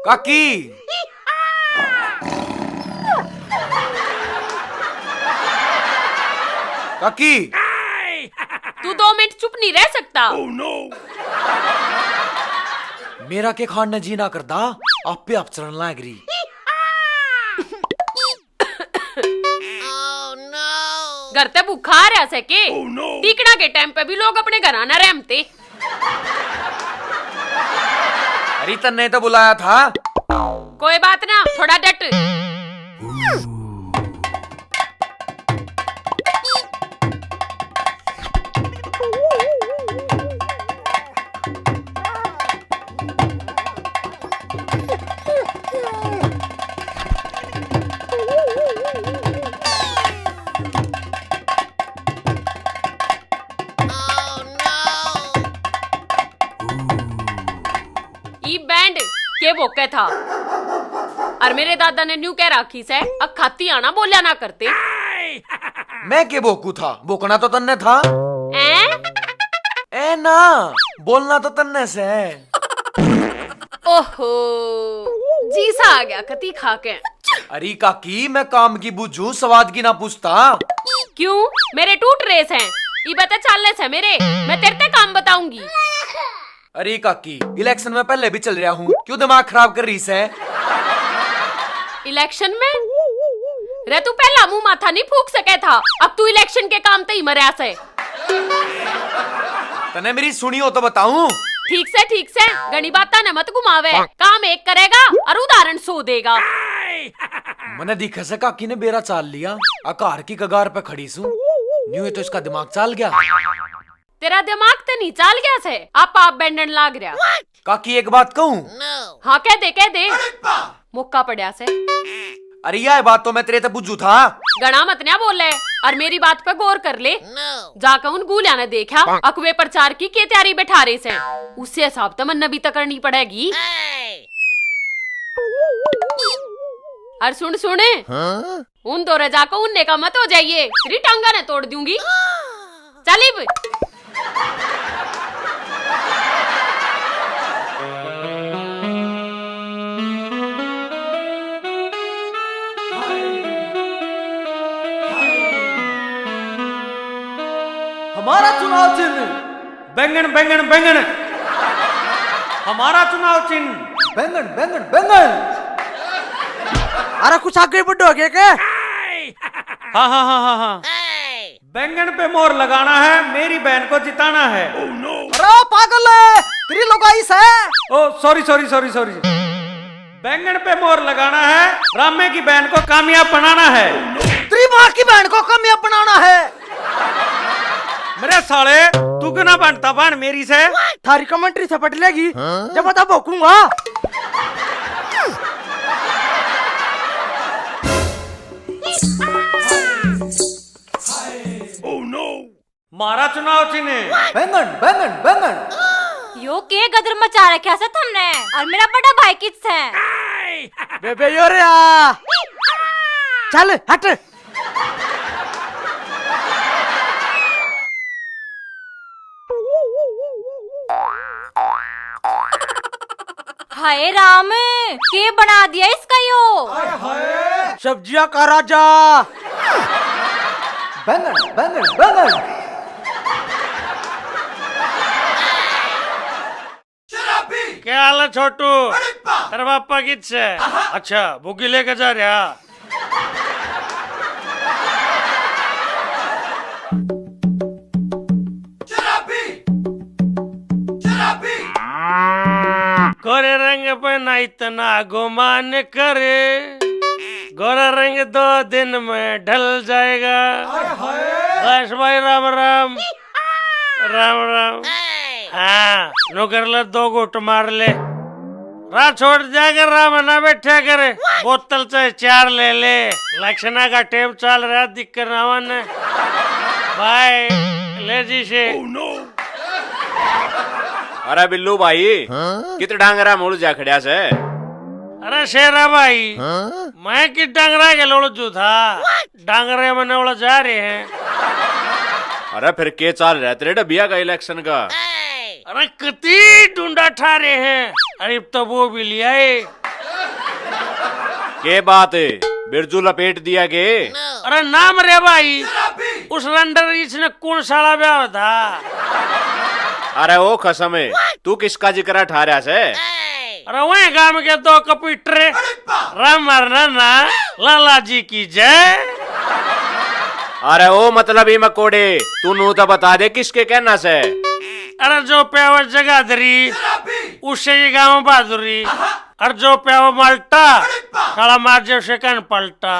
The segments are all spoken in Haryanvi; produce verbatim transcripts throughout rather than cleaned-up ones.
काकी, काकी, तू दो मिनट चुप नहीं रह सकता? मेरा के खाण ने जी ना करदा, आपे आप चरण लाग रही। घर ते भूखा आ रहा से के? टीकड़ा के टाइम पे भी लोग अपने घर आना रहमते। अरे, तन्ने तो बुलाया था। कोई बात ना, थोड़ा डट। ई बैंड के भोके था? और मेरे दादा ने न्यू कह राखी से, अखाती आना बोल्या ना करते। मैं के भोकू था? भोकना तो तन्ने था। ए? ए ना, बोलना तो तन्ने से। ओहो, जी सा आ गया कती खा के। अरे काकी, मैं काम की बूझू, स्वाद की ना पूछता। क्यों, मेरे टूट रहे हैं? इबे ते चालने से मेरे, मैं तेरे ते काम बताऊंगी। अरे काकी, इलेक्शन में पहले भी चल रहा हूँ, क्यों दिमाग खराब कर रही से? इलेक्शन में? रे, तू पहला मुंह माथा नहीं फूक सके था, अब तू इलेक्शन के काम ते ही मरया से। तने मेरी सुनी हो तो बताऊं? ठीक से, ठीक से, घणी बातां ने मत घुमावे। काम एक करेगा और उदाहरण सौ देगा। मने दिखे से काकी ने बेरा चाल लिया, अकार की कगार पे खड़ी सूं। न्यू ही तो इसका दिमाग चाल गया। तेरा दिमाग ते नहीं चाल गया से, आप आप बैंडन लाग रहा। काकी, एक बात कहूं? हाँ, कह दे, कह दे। मौका पड़ा से। अरे, यह बात तो मैं तेरे ते बुझू था। घणा मत ना बोले, और मेरी बात पे गौर कर ले। जाके उन गूलिया ने देखा, अकवे प्रचार की के तैयारी बैठा रहे से, उससे हिसाब तो मन्ने भी तो करनी पड़ेगी। और सुन, सुन, हाँ? उन दो रजा को उनने का मत हो जाइए, तेरी टांगा ने तोड़ दूंगी। चल इब। हमारा चुनाव चिन्ह बैंगन, बैंगन, बैंगन। हमारा चुनाव चिन्ह बैंगन, बैंगन, बैंगन। अरे, कुछ आगे बढ़ो, आगे के? हाँ, हाँ, हाँ, हाँ, हाँ। बैंगन पे मोहर लगाना है, मेरी बहन को जिताना है। अरे पागल है, तेरी लुगाई से। ओ, sorry, sorry, sorry, sorry। बैंगन पे मोहर लगाना है, रामे की बहन को कामयाब बनाना है। तेरी माँ की बहन को कामयाब बनाना है। मेरे साले, तू क्यों ना बनता बहन मेरी से? थारी commentary से पट लेगी, जब बता भोंकूंगा। मारा चुनाव चिन्ह बैंगन, बैंगन, बैंगन। यो के गदर मचा रखा से थमने? और मेरा बड़ा भाई किस है? बेबे, यो रे आ। चल हट। हाय राम, के बना दिया इसका यो? सब्जियां का राजा। बैंगन, बैंगन, बैंगन। क्या हाल है छोटू? तेरा पापा किस है? अच्छा, बुगी लेके जा रहा। गोरे रंग पे ना इतना गुमान करे, गोरा रंग दो दिन में ढल जाएगा। बस भाई, राम राम। राम राम। हाँ, नौकर ले, दो घूट मार ले। राह छोड़ जाकर राह में ना बैठा करे, बोतल चाहे चार ले ले। लक्षणा का टेम चाल रहा, दिक्कत ना माने। बाय, ले जी से। अरे बिल्लू भाई, कित डांगरा में उलझा खड़ा से? अरे शेरा भाई, मैं कित डांगरा के उलझू था? डांगरे मने उलझा रहे हैं। अरे फिर के चाल रहा है तेरे डबिया का इलेक्शन का? अरे कती डूंडा ठा रहे हैं। अरे अब तो वो भी ले आए। के बात है, बिरजू लपेट दिया के? अरे नाम रे भाई, उस रंडर इसने कौन साला ब्याह था? अरे ओ खसम है, तू किसका जिक्र ठा रहा से? अरे वही गांव के दो कंप्यूटर, राम मरना ना, लाला जी की जय। अरे ओ मतलब ही मकोड़े, तू नू तो बता दे किसके कहना से? अरे जो प्यावा जगाधरी, उसे ये गांव बहादुरी। और जो प्यावा माल्टा, साला मार जे उसे कान पलटा।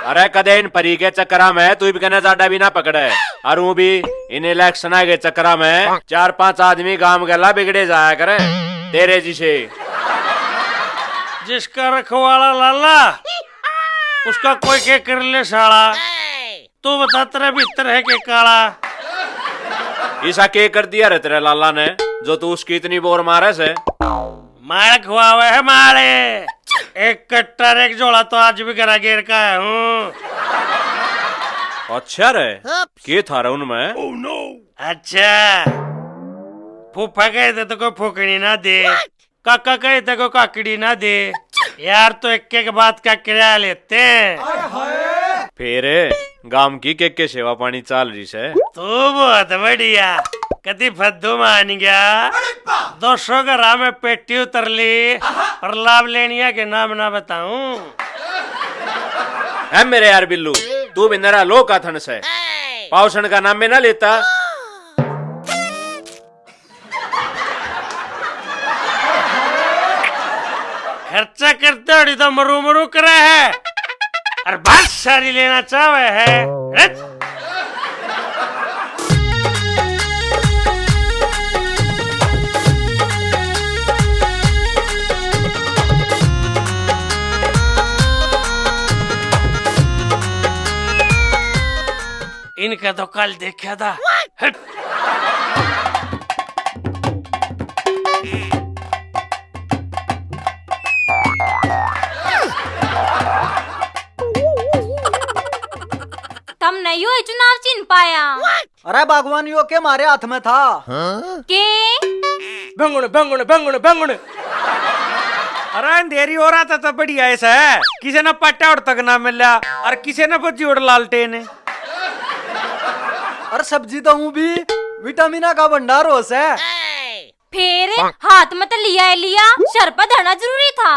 अरे कदे इन परी के चक्करा में तू भी कहना जाडा भी ना पकड़े। और वो भी इन इलेक्शन के चक्करा में चार पांच आदमी गांव गला बिगड़े जाया करे तेरे जिसे। जिसका रखवाला लाला, उसका कोई के कर ले साला। तू बता, तेरे भीतर है के काला? ईसा के कर दिया रे तेरे लाला ने, जो तू उसकी इतनी बोर मारे से? माल खुआवे है माले, एक कट्टा रे एक झोला तो आज भी घरा गेर का है हूँ। अच्छा रे, के था रे उनमें? अच्छा, फूफा कहे थे तो कोई फूकनी ना दे, काका कहे थे कोई काकड़ी ना दे। यार तो एक एक बात का किराया लेते हैं। फिर गांव की के के सेवा पानी चाल रही से? तू बहुत बढ़िया, कदी फद्दू मान गया। दो सौ घरा में पेटी उतर ली, पर लाभ लेनिया के नाम ना बताऊं। है मेरे यार बिल्लू, तू भी नरा लो का थन से, पावसण का नाम में ना लेता। खर्चा करते होड़ी तो मरू मरू करे है, और बात सारी लेना चाहे है। हट। इनका तो कल देखा था। हट। तमने यो ही चुनाव चिन्ह पाया। अरे भगवान, यो के मारे हाथ में था? के? बेंगण, बेंगण, बेंगण, बेंगण। अरे अंधेरी हो रहा था तो बढ़िया ऐसा है, किसी ने पट्टा उड़ तक ना मिला और किसी ने बज्जी उड़ लालटेन। अरे सब्जी तो हूँ भी, विटामिना का भंडार हो से। फिर हाथ में तो लिया ही लिया, सर पे धरना जरूरी था।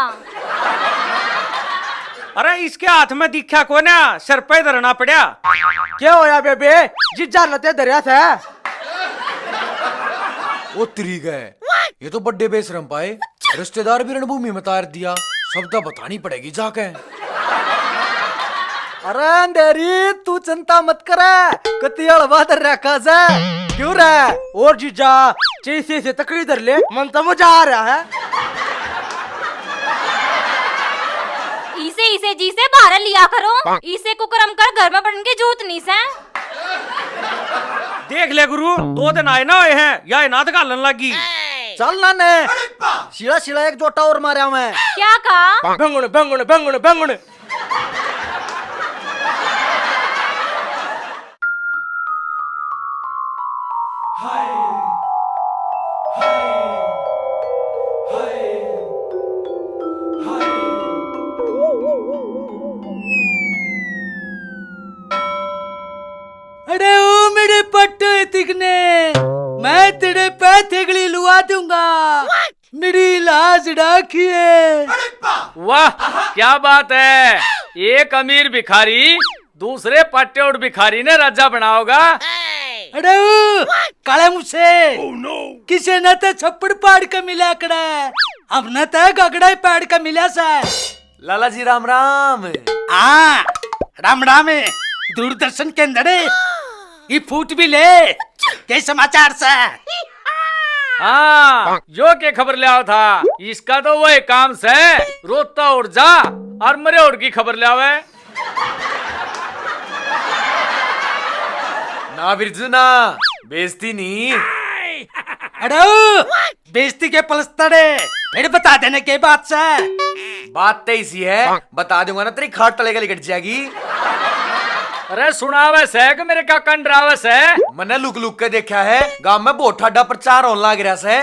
अरे इसके हाथ में दिखा कोना, सर पे धरना पड़ा। क्या होया बेबे, जीजा लते धरया था। ओ तेरी गए, ये तो बड्डे बेशरम पाए, रिश्तेदार भी रणभूमि में तार दिया, सब तो बतानी पड़ेगी जाके। अरे अंधेरी, तू चिंता मत करे, कती हलवा धर रखा से। क्यों रे? और जीजा, चीसे से तकड़ी धर ले, मन तो मजा आ रहा है। इसे, इसे जी से बाहर लिया करो, इसे कुकरम कर घर में पड़न की जरूरत नहीं से। देख ले गुरु, दो दिन आए ना हुए हैं, या इनाद घालन लागी। चल ना ने, शिला शिला एक जोटा और मारया मैं। क्या का? बेंगण, बेंगण, बेंगण, बेंगण। अरे ओ मेरे पट्टे तिकने, मैं तेरे पे थेगली लुआ दूंगा। मेरी लाज राखिए। वाह, क्या बात है। एक अमीर भिखारी दूसरे पट्टे उड़ भिखारी ने राजा बनाओगा। अरे ओ, काले मुसे, किसे न ते छप्पड़ पाड़ के मिला कड़ा, हमने ते गगड़ा ही पाड़ के मिला सा। लाला जी राम राम। हाँ, राम राम। दूरदर्शन केंद्र, ये फूट भी ले, के समाचार से? हाँ, यो के खबर ले आओ था? इसका तो वही काम से, रोता उड़ जा और मरे उड़ की खबर ले आवे। ना बिरजू ना, बेइज्जती नहीं। अरे, बेइज्जती के पलस्तड़े, फिर बता देने के बात से। बात तो इसी है, बता दूंगा ना, तेरी खाट तले गली कट जाएगी। अरे सुनावे से कि मेरे काका ने डरावे से? मने लुक लुक के देखा है, गांव में बहुत ठाडा प्रचार होने लाग रहा से।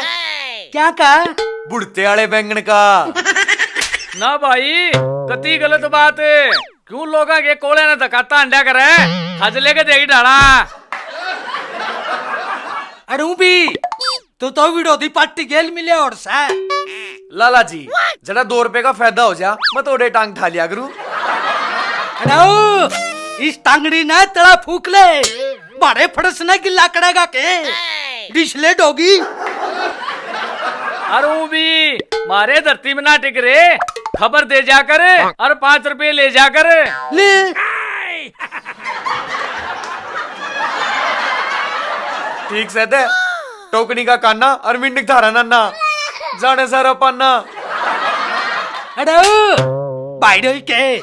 क्या का? बुढ़ते वाले बैंगन का। ना भाई, कती गलत बात। क्यों लोगां के कोले ने धकाता अंडा करे? खज लेके देगी डाला। अरे ऊं भी, तू तो विरोधी पार्टी गेल मिले और सै। लाला जी, जरा दो रुपए का फायदा हो जा, मैं तो ओडे टांग ठा लिया करूं। अरे ओ, इस टांगड़ी ने तड़ा फूक ले, मारे फड़स ने गिल्ला करेगा के? डिसलेट होगी। अरे ऊं भी, मारे धरती में ना टिक रे, खबर दे जाकर और पाँच रुपए ले जाकर। ले। ठीक से दे, टोकनी का काना और मिंडिक धारा नन्ना, जाने सारा पाना। अरे ओ, भाई डोई के,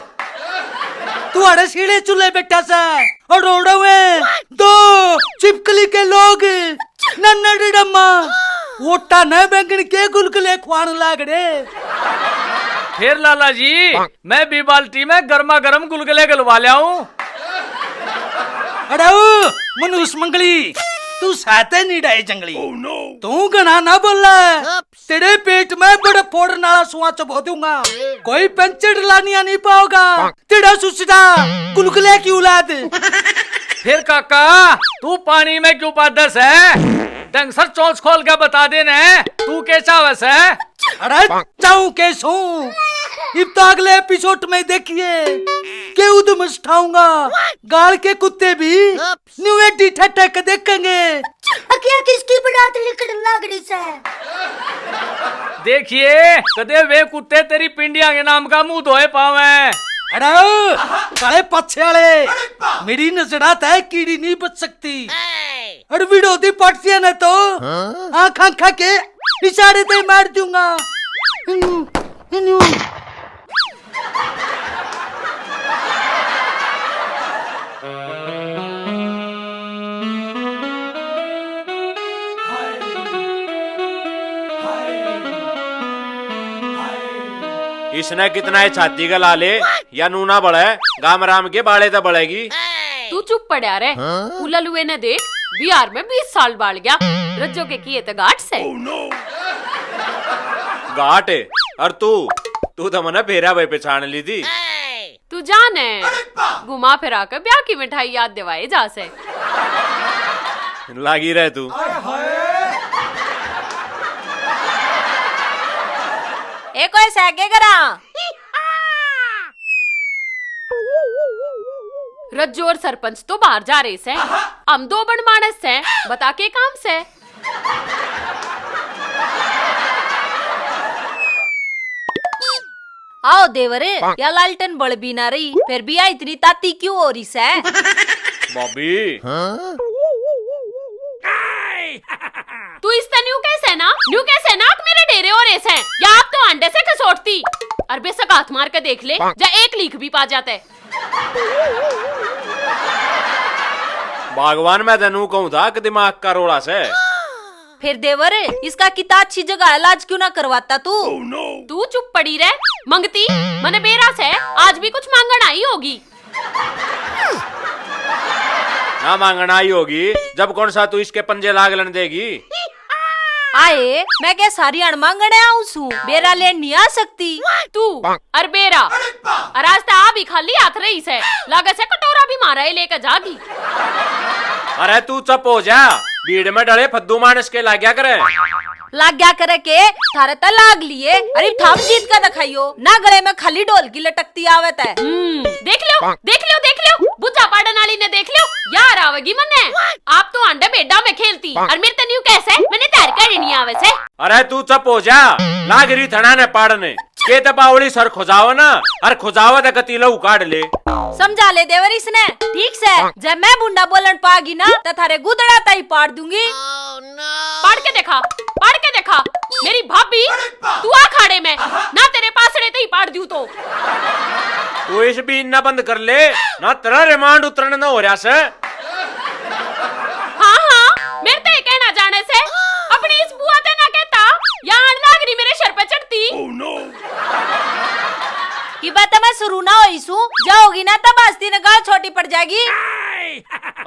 तू अड़े सीढ़े चूल्हे बैठा सा और रोड़ा हुए दो चिपकली के लोग नन्नड़ डम्मा वोटा न बैंगन के गुलगुले खुआन लाग रे। फिर लाला जी, मैं भी बाल्टी में गर्मा गर्म गुलगुले गलवा लिया हूँ। अरे ओ, मनुष्य मंगली, तू साते नहीं डाए जंगली। तू घना ना बोला, तेरे पेट में बड़े फोड़न वाला सुआ चबो दूंगा, कोई पंचर लानिया नहीं पाओगा। तेरा सुसरा गुलगुले की औलाद। फिर काका, तू पानी में क्यों पादस है? ढंग से चोंच खोल के बता दे ने, तू कैसा वस है? अरे चाऊ के सू, इब तो अगले एपिसोड में देखिए के उधमस ठाऊंगा। गाल के कुत्ते भी न्यू एडी ठटक देखेंगे। अकिया किसकी बरात लिकड़न लाग रही से? देखिए, कदे वे कुत्ते तेरी पिंडिया के नाम का मुंह धोए पावे। अरे, काले पच्छे वाले, मेरी नजरा तै कीड़ी नहीं बच सकती। अरे, विरोधी पार्टियां ने तो आंख आंखा के इशारे ते मार दूंगा। इन्नू, इन्नू। इसने कितना ही छाती गला ले, या नूना बड़े, गाम राम के बाले तो बड़ेगी। तू चुप पड़ा रे। हाँ? उललुए ने देख, बिहार में बीस साल बाल गया, रज्जो के किए तो गाट से। घाट है, और तू, तू तो मने भेरा भाई पहचान ली थी। तू जाने, घुमा फिरा के ब्याह की मिठाई याद दिवाए जा से। लागी रह तू। ए कोई सैगे करा। रज्जो और सरपंच तो बाहर जा रहे से, हम दो बन मानस से, बता के काम से। आओ देवर, या लालटेन बल भी ना रही, फिर भी या इतनी ताती क्यों हो रही सै? भाभी। तू इस तै न्यू कैसे ना, न्यू कैसे नाक मेरे डेरे हो रहे सै? या आप तो अंडे से खसोटती। और बेशक हाथ मार के देख ले, जा एक लीख भी पा जाते। भगवान, मैं तै न्यू कहूं था कि दिमाग का रोड़ा सै। फिर देवर, इसका कितना अच्छी जगह इलाज क्यों ना करवाता तू? तू चुप पड़ी रह। मंगती, मने बेरा से आज भी कुछ मांगण आई होगी। ना मांगण आई होगी, जब कौन सा तू इसके पंजे लाग लन देगी। आए, मैं के सारी अण मांगणे आऊं सू, बेरा लेन नहीं आ सकती। तू अर बेरा, अर आज तो आ भी खाली हाथ रही से, लागे से कटोरा भी मारा ही लेके जागी। अरे तू चुप हो जा, भीड़ में डले फद्दू मानस के लाग्या करे। लाग्या करे के, थारे त लाग लिए। अरे थाम जीत का दिखाइयो ना, गले में खाली ढोलकी लटकती आवत है। हम्म, देख लो, देख लो, देख लो, बुझा पाड़न वाली ने देख लो, यार आवेगी मन्ने। आप तो आंडे बेडा में खेलती, और मेरे तन्यू कैसे, मैंने तैयार करनी आवे से। अरे तू चुप हो जा, लाग रही थना ने पाड़ने। के ते बावली सर खुजावे ना, अर खुजावे ते कती लहू काढ़ ले। समझा ले देवर इसने, ठीक से, जब मैं बुंडा बोलन पागी ना, तो थारे गुदड़ा ताई पाड़ दूंगी। पाड़ के देखा, पाड़ के देखा, मेरी भाभी, तू आ खाड़े में, ना तेरे पासड़े ते ही पाड़ दूं तो। तू इस बीन ना बंद कर ले, ना तेरा रिमांड उतरने ना हो रहा से। हाँ, हाँ, मेरे ते कहना जाने से, अपनी इस बुआ ते ना कहता, या आन लाग रही मेरे सर पे चढ़ती। इबा तो मैं शुरू ना होई सू, जाओगी ना तब हस्ती ने गाल छोटी पड़ जाएगी।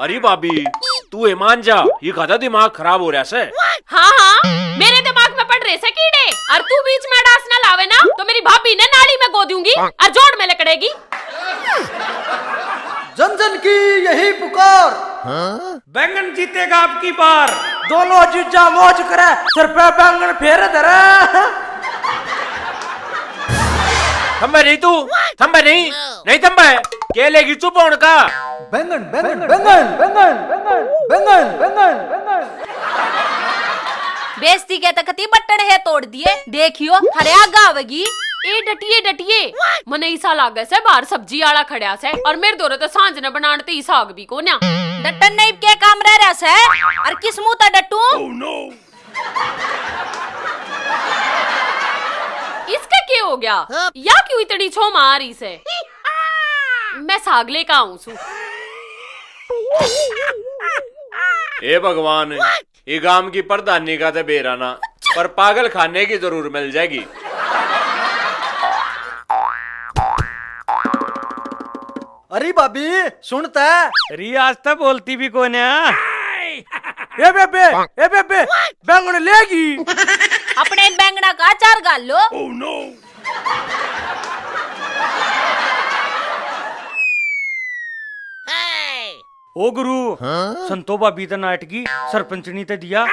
अरे भाभी, तू ए मान जा, ये ज्यादा दिमाग खराब हो रहा से। हाँ हाँ, मेरे दिमाग में पड़ रहे से कीड़े, और तू बीच में अड़ास ना लावे ना तो मेरी भाभी ने नाली में गो दूंगी और जोड़ में लकड़ेगी। जन जन की यही पुकार। बैंगन जीतेगा अब की बार। दोनों जीजा मौज करे, सर पे बैंगन फेर धरे। थंबे नहीं तू, थंबे नहीं, नहीं थंबे। के लेगी चुप होने का? बैंगन, बैंगन, बैंगन, बैंगन, बैंगन, बैंगन, बैंगन। बेइज्जती के तकती बट्टन है तोड़ दिए, देखियो हरिया गावगी। ए डटिए डटिए, मने ईसा लागे से बाहर सब्जी आला खड़ा से, और मेरे धोरे तो सांझ ने बनान ते ही साग भी कोन्या। डटन नहीं के काम रह रहा से, और किस मुंह ता डटू? इसका के हो गया? या क्यों इतनी छो मारी से? मैं साग लेकर आऊं सू। हे भगवान, ये गांव की प्रधानी का तो बेरा ना, पर पागल खाने की जरूर मिल जाएगी। अरे भाभी, सुन तै। री आज तो बोलती भी कोन्या। ए बेबे, ए बेबे, बैंगन लेगी। अपने इन बैंगना का अचार घाल लो। ओ गुरु, हाँ? संतो भाभी ते नाटकी सरपंचनी ते दिया।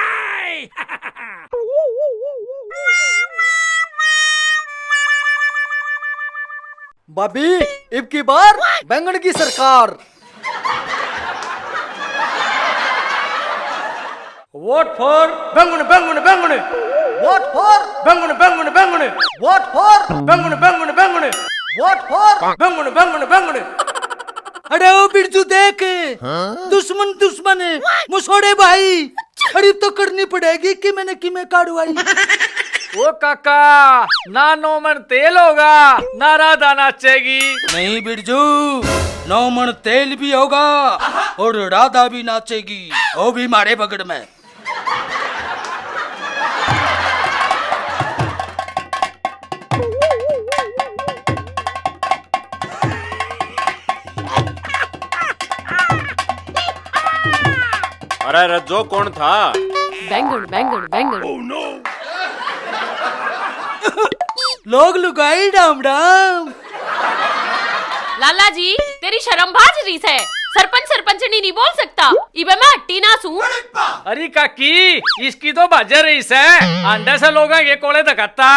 भाभी, इब की बार बैंगन की सरकार। वोट फॉर बैंगन, बैंगन, बैंगन। वोट फॉर बैंगन, बैंगन, बैंगन। वोट फॉर बैंगन, बैंगन, बैंगन। वोट फॉर बैंगन, बैंगन, बैंगन। अरे ओ बिरजू देख, हाँ? दुश्मन दुश्मन, मुसोड़े भाई। अरे तो करनी पड़ेगी कि मैंने कि मैं कार्रवाई। ओ काका, ना नौ मन तेल होगा, ना राधा नाचेगी। नहीं बिरजू, नौ मन तेल भी होगा और राधा भी नाचेगी, वो भी मारे बगड़ में। अरे रज्जो, कौन था? बैंगन, बैंगन, बैंगन। लोग लुगाई राम राम। लाला जी, तेरी शर्म भाज रही से। सरपंच सरपंचनी नहीं बोल सकता। इबे मैं हट्टी ना सूं। अरे काकी, इसकी तो भाज रही से। आंडे से लोगां के कोले धकाता।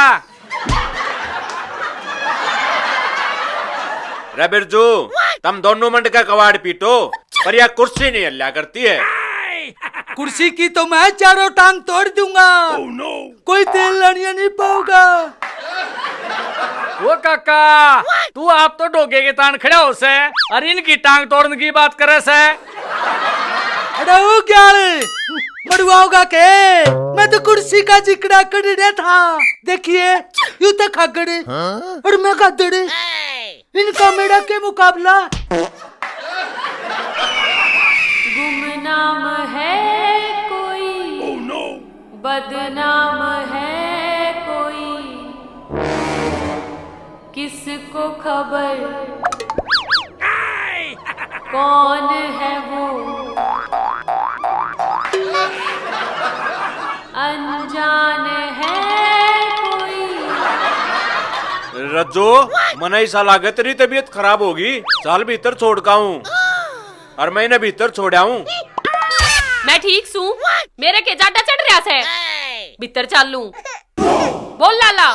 रे बिरजू, तम दोनों मंड का कवाड़ पीटो, पर यह कुर्सी नहीं हल्ला करती है। कुर्सी की तो मैं चारों टांग तोड़ दूंगा। कोई तेल लानिया नहीं पाओगा। ओ काका, तू आप तो डोगे के तान खड़ा हो से, अरे इनकी टांग तोड़ने की बात करे से। अरे ओ ग्याल, मरवाओगा के? मैं तो कुर्सी का जिकड़ा कर रहा था। देखिए, यू तो खागड़, हाँ? और मैं खादड़। इनका मेरा के मुकाबला? गुमनाम है कोई, बदनाम है कोई, किसको खबर कौन है वो, अनजान है कोई। रज्जो, मने ऐसा लागे तेरी तबीयत खराब होगी। चल भीतर छोड़ का हूँ। और मैं इन्हें भीतर छोड़ आऊं। मैं ठीक सूं, मेरे के जाडा चढ़ रहा से। भीतर चालू। बोल लाला।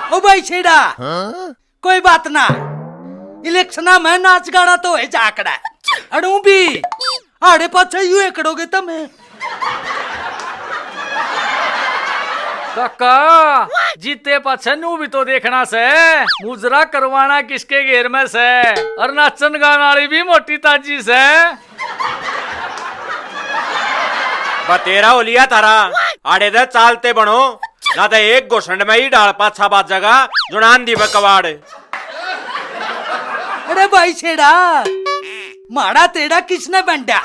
ओ भाई छेड़ा, हाँ? कोई बात ना, इलेक्शना में नाच गाना तो है जाकड़ा। अड़ू भी आड़े पाछे यू एकड़ोगे तमे। काका, जीते पाछे नू भी तो देखना से, मुजरा करवाना किसके घेर में से, और नाचन गान वाली भी मोटी ताजी से। बतेरा हो लिया थारा, आड़े दे चालते बनो, ना तो एक घुसंड में ही डाल पाछा बाजेगा, जुड़ान दी बकवाड़। अरे भाई छेड़ा, माड़ा तेड़ा किसने बंडा?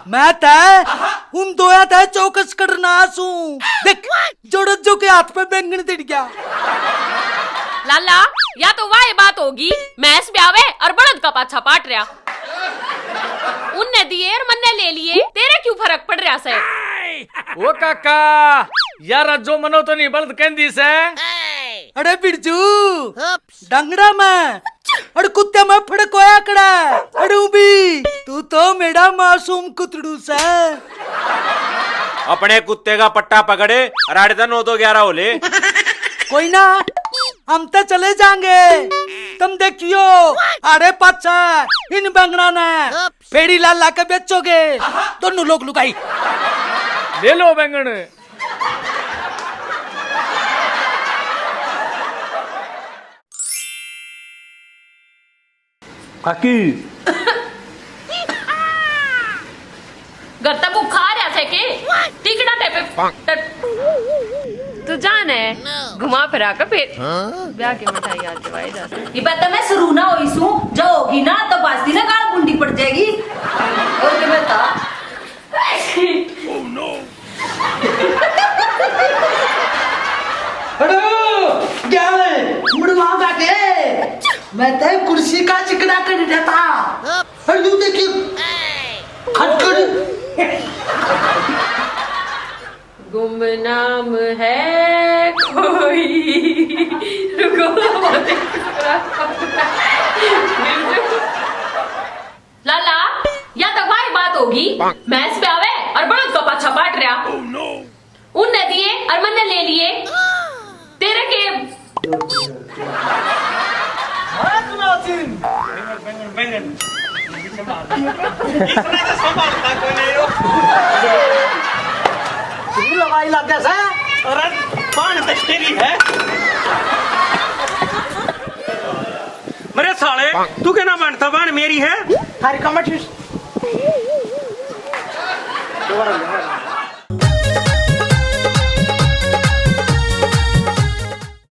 मैं तै उन दोया तै चौकस करना आसूं। देख, जोड़त जो के हाथ पे बैंगन तिड़ गया। लाला, या तो वाह बात होगी, भैंस ब्यावे और बळद का पाछा पाट रहा। उनने दिए और मन्ने ले लिए, तेरे क्यों फर्क पड़ रहा से? ओ काका, यार, जो मनो तो नहीं बळद कहंदी से। अरे बिरजू, डंगड़ा में, अरे कुत्ते में फड़क होया कड़ा, अरे भी, तू तो मेरा मासूम कुतड़ू से। अपने कुत्ते का पट्टा पकड़े, अराड़े तो नौ दो ग्यारह हो ले। कोई ना, हम तो चले जाएंगे, तुम देखियो, अरे पाछा इन बैंगना ने फेड़ी ला ला के बेचोगे दोनों लोग लुगाई। ले लो बैंगन। काकी। घर तक भूखा आ रहा था के? टिकड़ा थे पे। तू जाने, घुमा फिरा के फिर ब्याह की मिठाई आके भाई जा। ये बात तो मैं शुरू ना होई सू, जो होगी ना तो बास्ती ना गाल गुंडी पड़ जाएगी। और के बता। अरे, क्या है? मुड़वा का के? मैं तो कुर्सी का चिकना कर देता। अरे, तू देखिए। खटखट। गुमनाम है कोई। रुको, बहुत ही लाला, या तो भाई बात होगी, भैंस पे आवे और बड़द का पाछा पाट रहा। उनने दिए और मन्ने ले लिए। तेरे के। हाँ, सुनाओ जी। बैंगन, बैंगन। इतना तो संभालता कोई नहीं हो। तेरी लड़ाई लग गया सै। अरे, बाण तो तेरी है। मेरे साले, तू कहना मानता बाण मेरी है? थारी कमर ठीक।